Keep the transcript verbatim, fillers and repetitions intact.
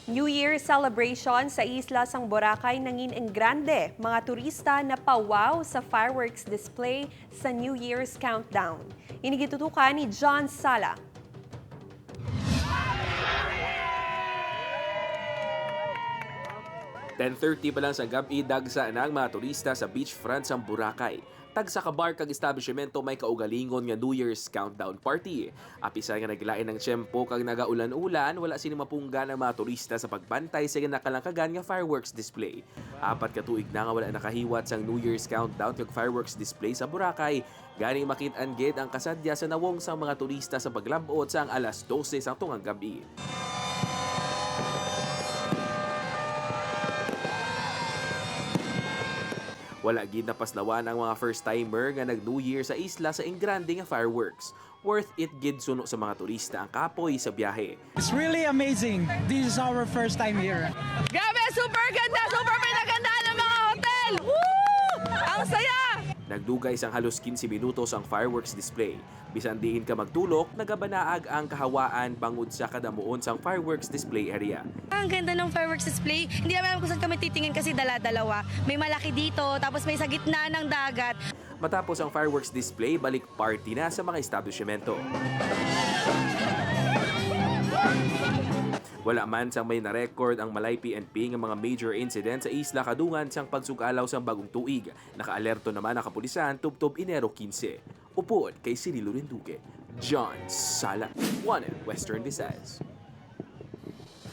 New Year celebration sa isla sang Boracay nangin-, ang grande. Mga turista napawaw sa fireworks display sa New Year's countdown. Ini gitutukan ni John Sala. Ten thirty pa lang sa gab-i, dagsa na ang mga turista sa beachfront sang Boracay. Tagsa ka bar kag establishmento may kaugalingon nga New Year's countdown party. Apisan nga naglain ang tiyempo kag nagaulan-ulan, wala sini mapunggan ang mga turista sa pagbantay sa ginakalangkagan nga fireworks display. Apat ka tuig na nga wala nakahiwat sang New Year's countdown kag fireworks display sa Boracay. Gani, makit-an gid ang kasadya sa nawong sang mga turista sa paglab-ot sang alas dose sang tungang gab-i. Wala gid napaslawan ang mga first-timer nga nag-New Year sa isla sa ingrande nga fireworks. Worth it gid suno sa mga turista ang kapoy sa biyahe. It's really amazing. This is our first time here. Grabe, super ganda! Super pinaganda ng mga hotel! Woo! Ang saya! Nagdugay sang halos quince minutos ang fireworks display. Bisan diin ka magtulok, nagabanaag ang kahawaan bangod sa kadamuon sang fireworks display area. Ang ganda ng fireworks display. Hindi namin alam kung saan kami titingin kasi dala-dalawa. May malaki dito, tapos may sa gitna ng dagat. Matapos ang fireworks display, balik party na sa mga establishmento. Wala man sang may na-record ang Malay P N P nga mga major incident sa isla kadungan sang pagsug-alaw sang bagong tuig. Nakaalerto naman ang kapulisan tubtob Enero quince. Upod kay Cirilo Rinduque, John Sala, One Western Visayas.